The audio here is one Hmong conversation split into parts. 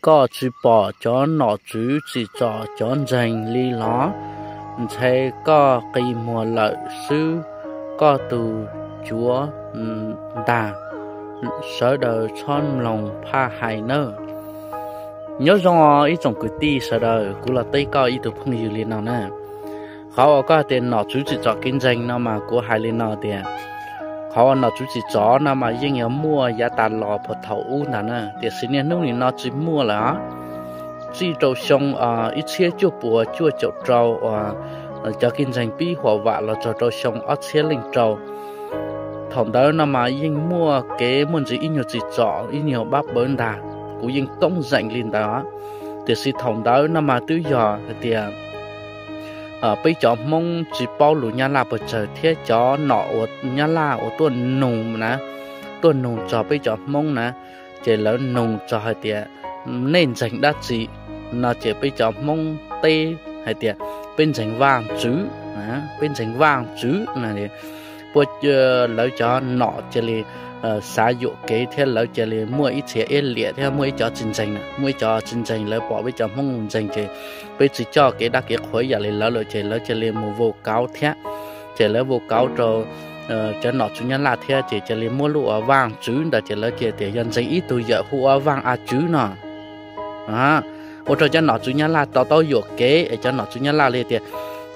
koj tsis pom cov nom tswv tsim txom cov ntseeg li los? Ntshai koj qi muag lawm xwb, koj tus cuav ntag. Sawv daws txhob mloog phaj hais nawb. Nyob zoo ib tsoom kwv tij sawv daws, kuv los teb koj ib tug phooj ywg li no na. Qhov uas koj tias nom tswv tsim txom kev ntseeg no mas kuv hais li no tias, qhov uas nom tswv tsim txom no mas yeej yuav muaj yav tas los puag thaum ub ntag na, tiam sis niaj hnub nim no tsis muaj lawm. Txij rau xyoo ib txhiab cuaj puas cuaj caum rau uas cov kev ntseeg pib huam vam los txog rau xyoo ob txhiab leej rau, thaum ntawd no mas yeej muaj kev muaj ntsis ib nyuag tsim txom ib nyuag pab pawv ntag, kuv yeej koob zeem li ntawd. Tiam sis thaum ntawd no mas twb yog hais tias peb cov Hmoob tsis paub lus Nyab Laj puas tsawg thiab cov nom uas Nyab Laj uas tuaj nug na, tuaj nug txog peb cov Hmoob na, ces lawv nug txog hais tias nej ntseeg dab tsi no ces peb cov Hmoob teb hais tias peb ntseeg Vaaj Tswv, peb ntseeg Vaaj Tswv no. Puab lawv cov nom cia li xav yuam kev thiab lawv cia li muaj ib txhia iab liam thiab muaj ib cov tsis ntseeg, muaj ib cov tsis ntseeg, lawv pom peb cov Hmoob mus ntseeg ces peb tsis coj kev dab kev qhuas yam li lawv lawm ces lawv cia li mus vau kauv thiab. Ces lawv vau kauv rau cov nom tswv Nyab Laj thiab ces cia li muab lub ua Vaaj Tswv ntawd ces lawv cia tias yog ntseeg ib tug yawm hu ua Vaaj A Tswv no. Ua rau cov nom tswv Nyab Laj to taub yuam kev es cov nom tswv Nyab Laj li tias,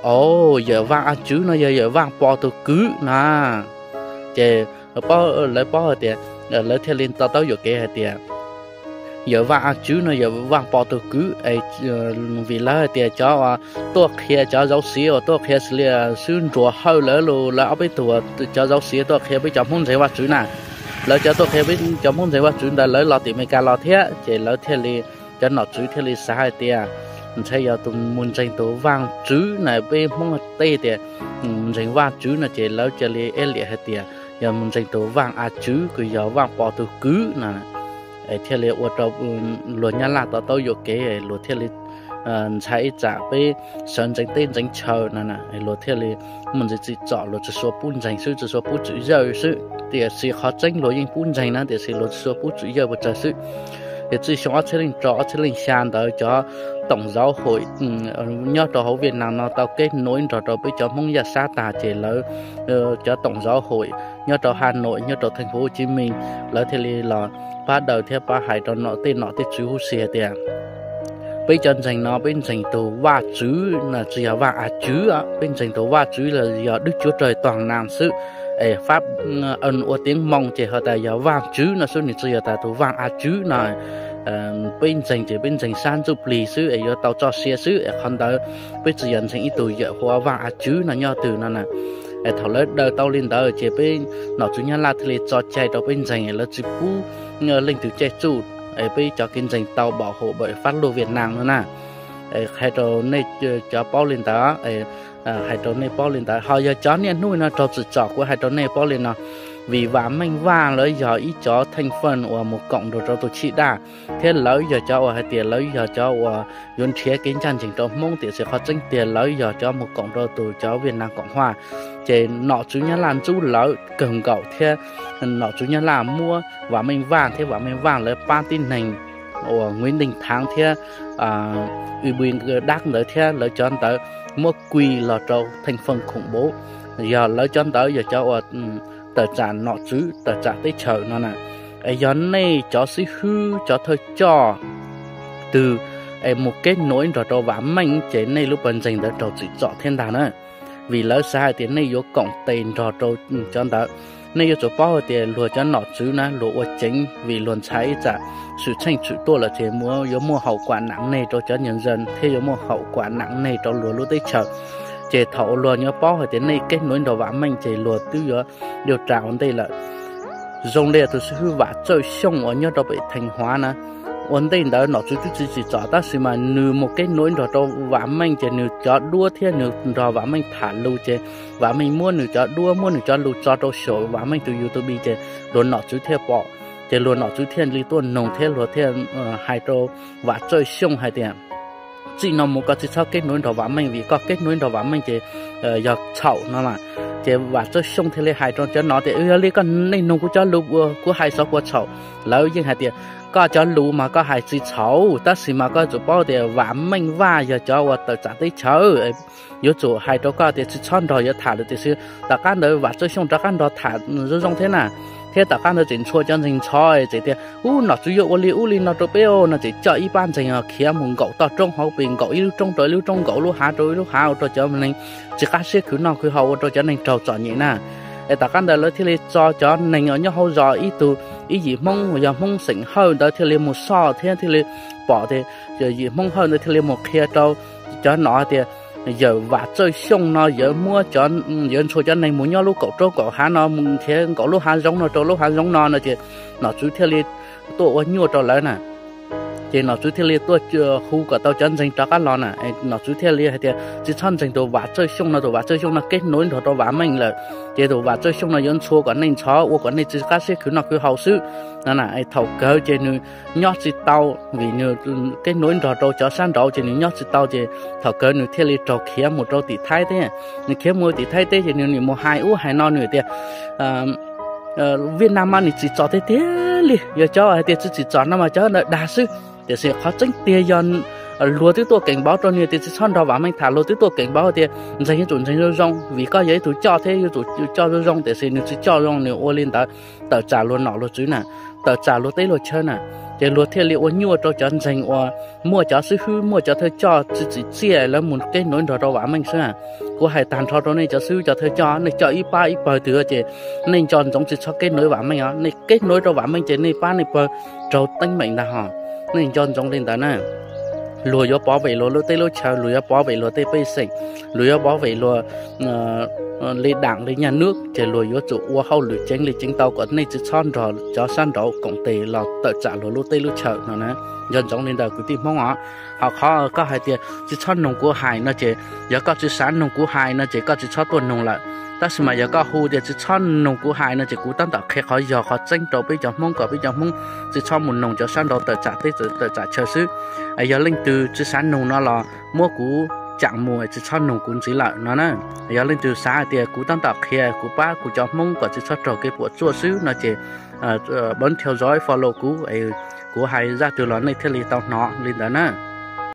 o, yawm Vaaj A Tswv no yog yawm Vaaj Pov tus kwv na. Ces lawv paub hais tias, lawv thiaj li to taub yuam kev hais tias yawm Vaaj A Tswv no yawm Vaaj Pov tus kwv, vim lawv hais tias cov uas tuaj qhia cov zauv xiv uas tuaj qhia xws li xwb Nruas Hawj lawv los lawv ob peb tug cov zauv xiv tuaj qhia peb cov Hmoob ntseeg Vaaj Tswv na, lawv cov tuaj qhia peb cov Hmoob ntseeg Vaaj Tswv ntawd lawv los tim Amelikas los thiab ces lawv thiaj li, cov nom tswv thiaj li xav hais tias ntshai yog tus mus ntseeg tus Vaaj Tswv na, peb Hmoob teb tias ntseeg Vaaj Tswv no ces lawv cia li iab liam hais tias yog mus ntseeg tus Vaaj A Tswv kws yog Vaaj Pov tus kwv no. Thiaj li ua rau luag Nyab Laj to taub yuam kev, luag thiaj li ntshai ib tsam peb sawv ntxeev teb ntxeev chaw no, luag thiaj li muaj ntsis tsim txom, luag tsis xua pub ntseeg xwb, tsis xua pub tswm yawj xwb. Tiam sis qhov tseeb luag yeej pub ntseeg na, tiam sis luag tsis xua pub tswm yawj puas tsawg xwb. Ces txij xyoo ob txhiab leej rau ob txhiab leej xya ntawd cov tổng giáo hội nyob rau hauv Việt Nam no tau kết nối nrog rau peb cov Hmoob Yaj Sab tag ces lawv cov tổng giáo hội nyob rau Hà Nội, nyob rau thành phố Hồ Chí Minh, lawv thiaj li los pab daws thiab pab hais rau nom tej nom tej tswv huv si hais tias peb cov ntseeg no peb ntseeg tus Vaj Tswv no tsis yog Vaj A Tswv, peb ntseeg tus Vaj Tswv los yog Đức Chúa Trời toàn năng xwb. Es fab ua teev moo ces has tas yog Vaj Tswv no xwb, nws tsis yog tas tus Vaj A Tswv no. Peb ntseeg ces peb ntseeg sab ntsuj plig xwb es yuav tau tso sia xwb es qhov ntawd peb tsis yog ntseeg ib tug yawm hu ua Vaj A Tswv no nyob twg no na. Es thaum lawv daws tau li ntawd ces peb nom tswv Nyab Laj thiaj li tso cai rau peb ntseeg, lawv tsis pub leej twg caij tsuj, es peb cov kev ntseeg tau bảo hộ bởi pháp luật Việt Nam no na. Hais rau nej cov paub li ntawd, hais rau nej paub li ntawd. Ho yog cov niaj hnub no raug tsim txom kuv hais rau nej paub li no, vim Vam Meej Vaj lawv yog ib cov theej feej uas mus koom nrog rau tus Chim Daj, thiab lawv yog cov uas hais tias lawv yog cov uas yuav nrhiav kev ncaj ncees rau Hmoob, tiam sis qhov tseeb tiag lawv yog cov mus koom rau tus cov Việt Nam Cộng Hòa. Ces nom tswv Nyab Laj ntxub lawv kawg nkaus thiab nom tswv Nyab Laj muab Vam Meej Vaj thiab Vam Meej Vaj lawv pab tib neeg uas Nguyễn Đình Thắng thiab Y Bui Đắc ntawd thiab lawv cov ntawd muab quy los rau theej feej khủng bố. Yog lawv cov ntawd yog cov uas tawm tsam nom tswv tawm tsam teb chaws no na. Es yog nej cov xib hwb cov thawj coj twg es mus kết nối nrog rau Vam Meej ces nej lub pawg ntseeg ntawd raug tsim txom thiab ntag na. Vim lawv xav hais tias nej yuav koom tes nrog rau cov ntawd. Nej yuav tsum paub hais tias luag cov nom tswv na luag ua ceev vim luag ntshai ib tsam xwm txheej tshwm tuaj lawm ces yuav muaj hậu quả nặng nề rau cov nhân dân thiab yuav muaj hậu quả nặng nề rau luag lub teb chaws. Ces thaum luag nyob paub hais tias nej kết nối nrog Vam Meej ces luag twb yuav dua ras ua ntej lawm. Zoo li tus xib hwb Vam Txawj Xyooj uas nyob rau pem Theej Huav na, ua ntej ntawd nom tswv twb tsis tsim txom tab sis mas nws mus kết nối nrog rau Vam Meej ces nws cov duab thiab nws nrog Vam Meej tham lus ces Vam Meej muab nws cov duab muab nws cov lus tso rau saum Vam Meej tus YouTube ces luag nom tswv thiaj pom, ces luag nom tswv thiaj li tuaj nug thiab luag thiaj hais rau Vam Txawj Xyooj hais tias txij no mus koj tsis txhob kết nối nrog Vam Meej vim koj kết nối nrog Vam Meej ces yog txhaum no mas. Ces Vam Txawj Xyooj thiaj li hais rau cov no tias, Yog li koj, nej nug kuv cov lus uas kuv hais xov puas txhaum? Lawv yeej hais tias, Koj cov lus mas koj hais tsis txhaum, tab sis mas koj yuav tsum paub tias Vam Meej Vaj yog cov uas tawm tsam teb chaws, yuav tsum hais rau koj tias tsis txhob nrog yuav tham lawm. Tiam sis tom qab ntawd Vam Txawj Xyooj rov qab nrog tham zoo zoo thiab na, thiab tom qab ntawd tseem ntxhua cov ntseeg ntxhov, tseem tias, Ub, nom tswv yuav ua li ub li no rau peb no, tseem coj ib pab ntseeg khiav mus nkaum toj roob hauv pes, nkaum ib lub roob rau ib lub roob, nkaum lub hav rau ib lub hav, ua rau cov neeg tsis qab siab khwv noj khwv haus, ua rau cov neeg raug txom nyem na. Es tom qab ntawd lawv thiaj li tso cov neeg uas nyob hauv zos ib tug, ib yim Hmoob uas yog Hmoob xeem Hawj ntawd thiaj li mus soj thiab thiaj li pom tias yim Hmoob Hawj ntawd thiaj li mus qhia rau cov nom tias, Yawm Vam Txawj Xyooj no yuav muab cov, yuav ntxhua cov neeg mus nyob lub kaum roob kaum hav no, mus khiav nkaum lub hav zoov no rau lub hav zoov no no ces nom tswv thiaj li tuaj ua nyuaj rau lawv na. Ces nom tswv thiaj li tuaj hu kom tau cov ntseeg rov qab los na. Nom tswv thiaj li hais tias, Tsis txhob ntseeg tus Vam Txawj Xyooj no, tus Vam Txawj Xyooj no keb nub nrog rau Vam Meej lawm, ces tus Vam Txawj Xyooj no yuav ntxhua kom nej ntxhov, ua kom nej tsis qab siab khwv noj khwv haus xwb no na. Thaum kawg ces nws nyob tsis tau, vim nws keb nub nrog rau cov sab nraud ces nws nyob tsis tau, ces thaum kawg nws thiaj li raug khiav mus rau tim Thaib teb. Nws khiav mus tim Thaib teb ces nws nim mus hais ub hais no, nws tias, Vij Nam mas nws tsis txom tiag tiag li, yog cov hais tias tsis txom no mas cov ntawd dag xwb. Tiam sis qhov tseeb tiag yog luag twb tuaj keem npauv rau nws tias tsis txhob nrog Vam Meej tham, luag twb tuaj keem npauv tias ntseeg yuav tsum ntseeg zoo zoo, vim koj yog ib tug coj thiab yuav tsum coj zoo zoo, tiam sis nws tsis coj zoo, nws ua li ntawd tawm tsam luag nom luag tswv na, tawm tsam luag teb luag chaw na. Ces luag thiaj li ua nyuaj rau cov ntseeg uas muaj cov xib hwb, muaj cov thawj coj tsis tsim txiaj, lawv mus keb nub nrog rau Vam Meej xwb. Kuv hais tag nrho rau nej cov xib hwb cov thawj coj, nej coj ib pab ib pawg twg ces nej nco ntsoov tsis txhob keb nub Vam Meej os. Nej keb nub rau Vam Meej ces nej pab nej pawg raug teeb meem ntag hos. Nej nco ntsoov li ntawd na. Luag yuav pov vem luag lub teb lub chaw, luag yuav pov vem luag tej pej xeem, luag yuav pov vem luag li daam li nyaj nwb, ces luag yuav tsum ua hauj lwm ceev li ceev tau kom nej tsis txhob nrog cov sab nraud koom tes los tawm tsam luag lub teb lub chaw no na. Nco ntsoov li ntawd kwv tij Hmoob os. Ho qhov koj hais tias tsis txhob nug kuv hais no ces, yog koj tsis xav nug kuv hais no ces koj tsis txhob tuaj nug lawm. Tab sis mas yog koj hu tias tsis txhob nug kuv hais no ces kuv tab tom qhia qhov yog qhov tseeb rau peb cov Hmoob kom peb cov Hmoob tsis txhob mus nug cov sab nraud tawm tsam teb tawm tsam chaw xwb. Yog leej twg tsis xav nug no los muab kuv cam mus tsis txhob nug kuv ntxiv lawm no na. Yog leej twg xav hais tias kuv tab tom qhia kuv pab kuv cov Hmoob kom tsis txhob raug kev puas tsuaj xwb no ces bấm theo dõi follow kuv, kuv hais zaj twg los nej thiaj li tau hnov li ntawd na.